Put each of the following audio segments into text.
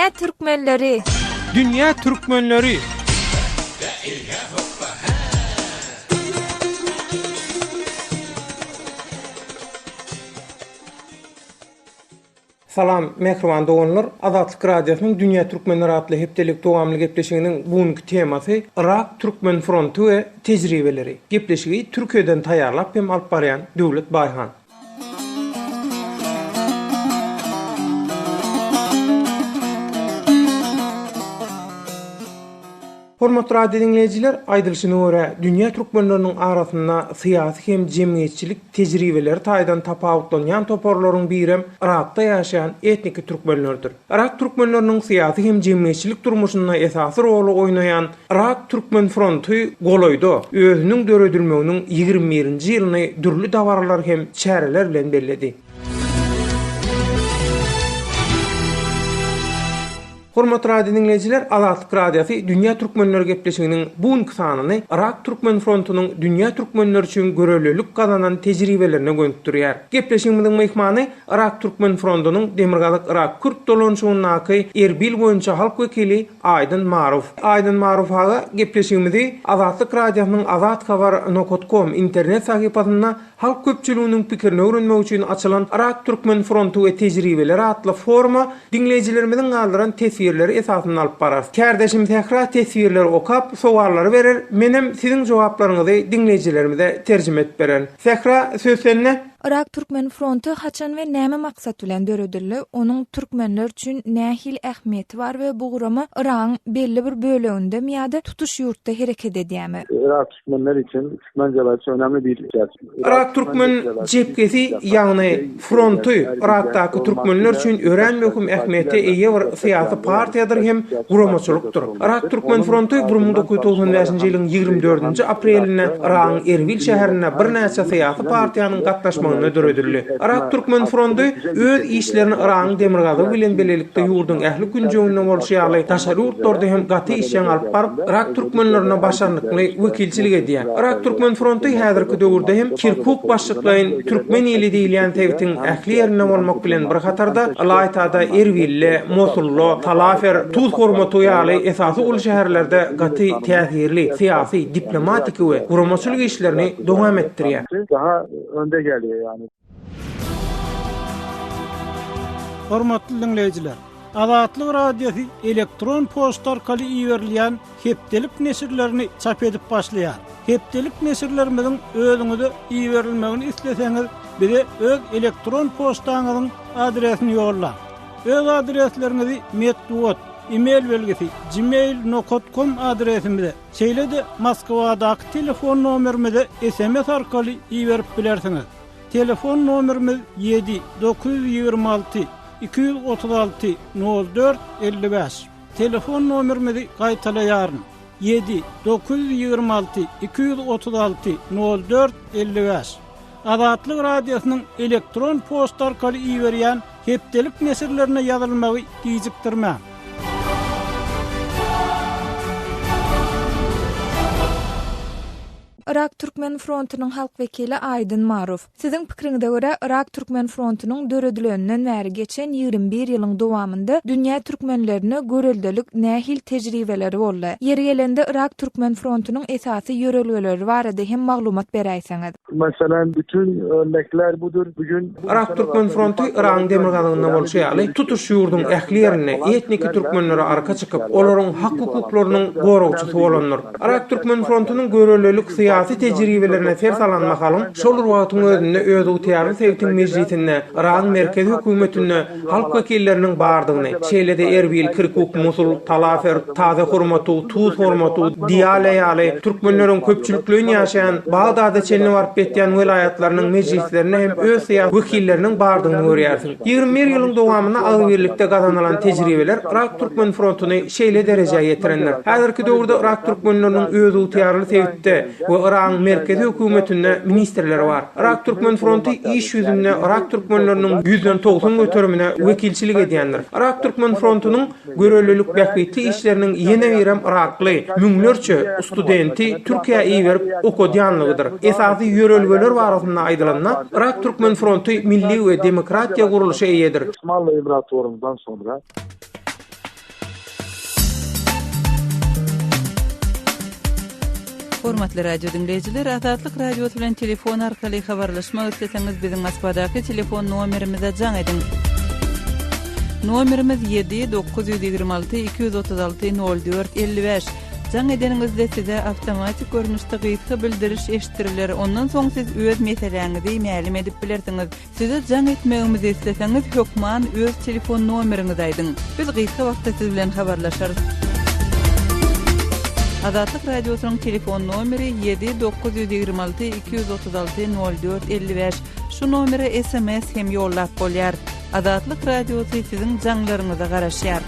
Dünýä türkmenleri! Dünýä türkmenleri! Salam, mähriban doganlar! Azatlyk Radiosynyň Dünýä türkmenleri atly hepdelik dowamly gepleşiginiň bu günki temasy Yrak türkmen fronty we tejribeleri. Gepleşigi Türkiýeden taýýarlap hem alyp barýan Döwlet Baýhan. Hormatly radio diňleýjiler, aýdylyşyna görä, dünýä türkmenleriniň arasynda syýasy hem jemgyýetçilik tejribeleri taýdan tapawutlanýan toparlaryň birem Yrakda ýaşaýan etniki türkmenlerdir. Yrak türkmenleriniň syýasy hem jemgyýetçilik durmuşynda esasy roly oýnaýan Yrak türkmen fronty golaýda özüniň döredilmeginiň 21-nji ýylyny dürli dabaralar hem çäreler bilen belledi. Hormatly radio diňleýjiler, Azatlyk Radiosy Dünýä Türkmenleri gepleşiginiň bu günki sanyny Yrak Türkmen frontunyň dünýä türkmenleri üçin görelilik gazanan tejribelerine gönükdirýär. Gepleşigimiziň myhmany Yrak Türkmen frontunyň Demirgazyk Yrak Kürt dolanyşygyndaky Erbil boýunça halk wekili Aýdyn Maruf. Aýdyn Maruf aga gepleşigimizi Azatlyk Radiosynyň Azathabar nokat kom internet sahypasynda Halk köpçüliginiň pikirini öwrenmek üçin açylan Yrak Türkmen fronty we tejribeleri atly foruma diňleýjilerimiziň galdyran teswirleri esasynda alyp bararys. Kärdeşim Sähra teswirleri okap, sowallary berer, menem siziň jogaplaryňyzy diňleýjilerimize terjime edip bererin. Sähra, söz sende. Yrak Türkmen fronty haçan we näme maksat bilen döredildi? Onuň türkmenler üçin nähili ähmiýeti bar we bu gurama Yragyň belli bir bölegindemi ýa-da tutuş ýurtda hereket edýärmi? Yrak türkmenler üçin Türkmen jebhesi önemli bir Yrak türkmen jebhesi, ýagny fronty Yrakdaky türkmenler üçin örän möhüm ähmiýete eýe bir syýasy partiýadyr hem guramaçylykdyr. Yrak türkmen fronty 1995-nji ýylyň 24-nji aprelinde Yragyň Erbil şäherinde birnäçe syýasy partiýanyň gatnaşmagynda döredildi. Yrak türkmen fronty öz işlerini Yragyň demirgazygy bilen bilelikde ýurduň ähli künjeginde bolşy ýaly daşary ýurtlarda hem gaty işjeň alyp baryp, Yrak türkmenlerine başarnykly wekilçilik edýär. Yrak türkmen fronty häzirki döwürde hem Kirkuk başlyklaýyn türkmen ili diýilýän sebitiň ähli ýerinde bolmak bilen bir hatarda, ylaýta-da Erbilde, Mosulda, Talafer, Tuz Hormatu ýaly esasy uly şäherlerde gaty täsirli syýasy, diplomatiki we guramaçylyk işlerini dowam etdirýär. Hormatly diňleýjiler! Azatlyk Radiosy elektron poçta arkaly iberilýän hepdelik neşirlerini çap edip başlaýar. Hepdelik neşirlerimiziň özüňize iberilmegini isleseňiz, bize öz elektron poçtaňyzyň adresini ýollaň. Öz adresleriňizi metbugat, e-mail belgisi, gmail nokat kom adresimize, şeýle-de Moskwadaky telefon nomerimize sms arkaly iberip bilersiňiz. Telefon nomerimiz ýedi, 926 236 04 55. Telefon nomerimizi gaýtalaýaryn, ýedi, 926 236 04 55. Azatlyk Radiosynyň elektron poçta arkaly iberýän hepdelik neşirlerine ýazylmagy gijikdirmäň. Yrak Türkmen frontunyň halk wekili Aýdyn Maruf, Siziň pikiriňize görä, Yrak Türkmen frontunyň döredileninden bäri geçen 21 ýylyň dowamynda dünýä türkmenlerine göreldelik nähili tejribeleri boldy? Ýeri gelende Yrak Türkmen frontunyň esasy ýörelgeleri barada hem maglumat beräýseňiz. Meselem, bütün örnekler budur. Bugün Yrak Türkmen fronty Yragyň demirgazygynda bolşy ýaly, tutuş ýurduň ähli ýerinde etniki türkmenlere arka çykyp, olaryň hak-hukuklarynyň goragçysy bolandyr. Yrak Türkmen frontunyň görelilik syýasy tejribelerine ser salan mahalyň, şol bir wagtyň özünde özygtyýarly sebitiň mejlisinde, Yragyň merkezi hökümetinde halk wekilleriniň bardygyny, şeýle-de Erbil, Kirkuk, Musul, Talafer, Taze Hurmatu, Tuz Hormatu, Diýale ýaly türkmenleriň köpçülikleýin ýaşaýan Bagdada çenli baryp ýetýän welaýatlarynyň mejlislerinde hem öz syýasy wekilleriniň bardygyny görýärsiň. 21 ýylyň dowamynda agzybirlikde gazanylan tejribeler Yrak Türkmen frontuny şeýle derejä ýetirendir. Häzirki döwürde Yrak türkmenleriniň özygtyýarly sebitde we Yragyň merkezi hökümetinde ministrleri bar. Yrak Türkmen fronty iş ýüzünde Yrak türkmenleriniň ýüzden 90 göterimine wekilçilik edýändir. Yrak Türkmen frontunyň Görelilik bähbitli işleriniň ýene birem yrakly müňlerçe studenti Türkiýä iberip okadýanlygydyr. Esasy ýörelgeler barasynda aýdylanda, Yrak Türkmen fronty milli we demokratiýa gurluşa eýedir. Osmanly İmparatorundan sonra. Hormatly radio diňleýjiler, Azatlyk Radiosy bilen telefon arkaly habarlaşmak isleseňiz, biziň Moskwadaky telefon nomerimize jaň ediň. Nomerimiz 7 926 236 04 55. Jaň edeniňizde size awtomatik görnüşde gysga bildiriş eşitdiriler, ondan soň siz öz meseläňizi mälim edip bilersiňiz. Size jaň etmegimizi isleseňiz hökman öz telefon nomeriňizi aýdyň. Biz gysga wagtda siz bilen habarlaşarys. Azatlyk Radiosynyň telefon nomeri 7 926 236 04 55. Şu nomere sms hem ýollap bolýar. Azatlyk Radiosy siziň jaňlaryňyza garaşýar.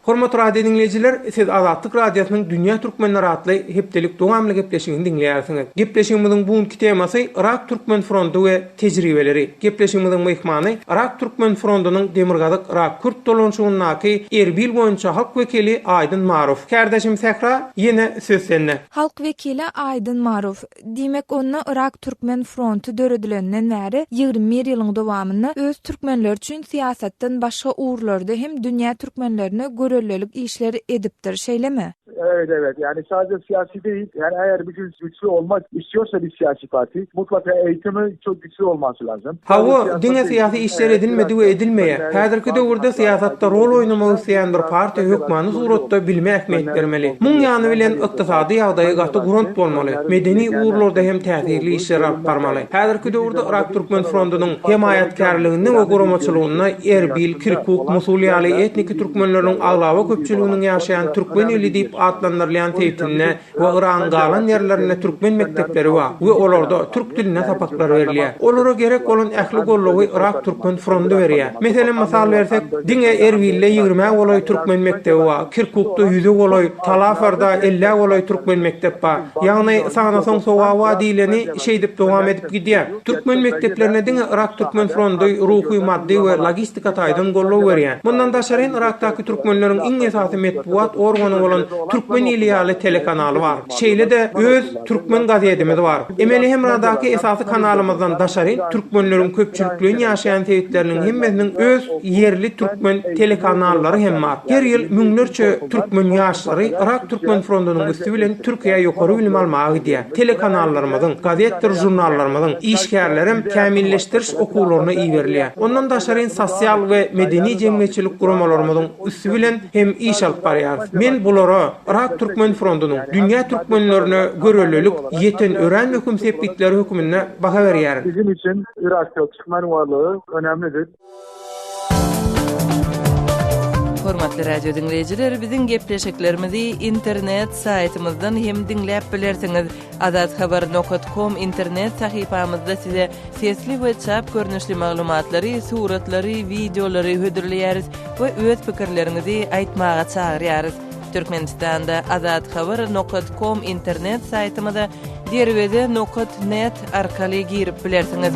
Hormatly radio diňleýjiler, siz Azatlyk Radiosynyň Dünýä Türkmenleri atly hepdelik dowamly gepleşigini diňleýärsiňiz. Gepleşigimiziň bu günki temasy Yrak Türkmen fronty we tejribeleri. Gepleşigimiziň myhmany Yrak Türkmen frontunyň Demirgazyk Yrak Kürt dolanşygyndaky Erbil boýunça halk wekili Aýdyn Marow. Kärdeşim Sähra, ýene söz sende. Halk wekili Aýdyn Marow, Diýmek, onda Yrak Türkmen fronty döredilenden bäri 21 ýylyň dowamynda öz türkmenleri üçin syýasatdan başga ugurlarda hem dünýä türkmenlerine göreldelik işler edipdir, şeýlemi? Evet evet yani sadece siyasi değil yani eğer bir gün güçlü olmak istiyorsa bir siyasi parti mutlaka eğitimi çok güçlü olması lazım. Hawa, diňe syýasy işler edilmedi we edilmeýär. Häzirki döwürde syýasatda rol oýnamak isleýän bir partiýa hökmany suratda bilime ähmiýet bermeli. Muň ýany bilen ykdysady ýagdaýy gaty gurant bolmaly, medeni ugurlarda hem täsirli işler alyp barmaly. Häzirki döwürde Yrak Türkmen frondunyň hemaýatkärliginde we guramaçylygynda Erbil, Kirkuk, Musul ýaly etniki türkmenleriniň aglaba köpçüliginiň ýaşaýan Türkmen ili diýip atlandyrylýan sebitinde we Yragyň galan ýerlerinde türkmen mekdepleri bar we olarda türk dilinde sapaklar berilýär. Olara gerek bolan ähli goldawy Yrak Türkmen frondy berýär. Meselem mysal bersek, diňe Erbilde ýigrimä golaý türkmen mekdebi bar, Kirkukda ýüze golaý, Talafarda ellä golaý türkmen mekdep bar. Ýagny sanasaň sogaby bar diýleni şeýdip dowam edip gidýär. Türkmen mekdeplerine diňe Yrak Türkmen frondy ruhy, maddy we logistika taýdan goldaw berýär. Mundan daşaryn Yrakdaky türkmenleriň iň esasy metbugat organy bolan Türkmen ili ýaly telekanaly bar. Şeýle-de öz Türkmen gazedimiz bar. Emeli hemradaky esasy kanalymyzdan daşaryn türkmenleriň köpçülikleýin ýaşaýan sebitleriniň hemmesiniň öz ýerli türkmen telekanallary hem bar. Her ýyl müňlerçe türkmen ýaşlary Yrak Türkmen frondunyň üsti bilen Türkiýä ýokary bilim almaga gidýär. Telekanallarymyzyň, gazetdir žurnallarymyzyň işgärlerem kämilleşdiriş okuwlaryna iberilýär. Ondan daşaryn sosial we medeni jemgyýetçilik guramalarymyzyň üsti bilen hem iş alyp barýarys. Men bulara Yrak Türkmen frondunyň dünýä türkmenlerine görelilik ýeten örän möhüm sepgitleri höküminde baha berýärin. Bizim için Irakda türkmen varlığı önemlidir. Hormatly radio diňleýjiler, biziň gepleşiklerimizi internet saýtymyzdan hem diňläp bilersiňiz. Azathabar nokat kom internet sahypamyzda size sesli we çap görnüşli maglumatlary, suratlary, wideolary hödürleýäris we öz pikirleriňizi aýtmaga çagyrýarys. Türkmenistanda Azathabar nokat kom internet saýtymyza Derweze nokat net arkaly girip bilersiňiz.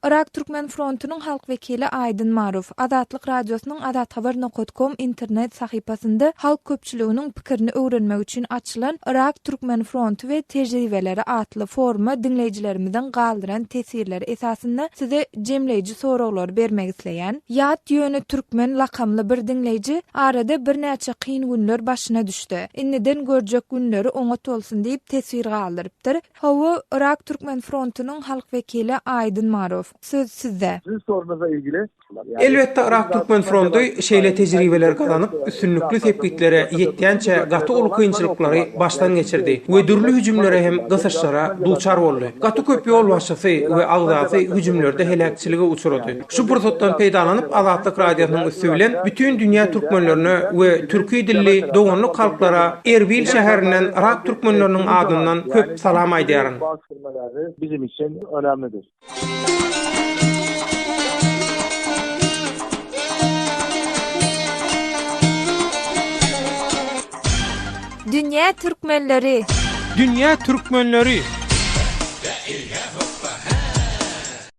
Yrak Türkmen frontunyň halk wekili Aýdyn Marow, Azatlyk Radiosynyň Azathabar nokat kom internet sahypasynda halk köpçüliginiň pikirini öwrenmek üçin açylan Yrak Türkmen fronty we tejribeleri atly foruma diňleýjilerimiziň galdyran teswirleri esasynda size jemleýji soraglary bermek isleýän. Ýat ýöne türkmen lakamly bir diňleýji arada birnäçe kyn günler başyna düşdi. Indiden görjek günleri oňat bolsun diýip teswir galdyrypdyr. Hawa, Yrak Türkmen frontunyň halk wekili Aýdyn Marow. Söz sizde. Sizin sorunuza ilgili Elbetde Yrak Türkmen fronty şeýle tejribeleri gazanyp, üstünlikli sepgitlere ýetýänçä gaty uly kynçylyklary başdan geçirdi we dürli hüjümlere hem gysyşlara duçar boldy. Gaty köp ýolbaşçysy we agzasy hüjümlerde heläkçilige uçrady. Şu pursatdan peýdalanyp Azatlyk Radiosynyň üsti bilen bütin dünýä türkmenlerine we türki dilli doganlyk halklara Erbil şäherinden Yrak türkmenleriniň adyndan köp salam aýdýaryn. Dünýä türkmenleri! Dünýä türkmenleri!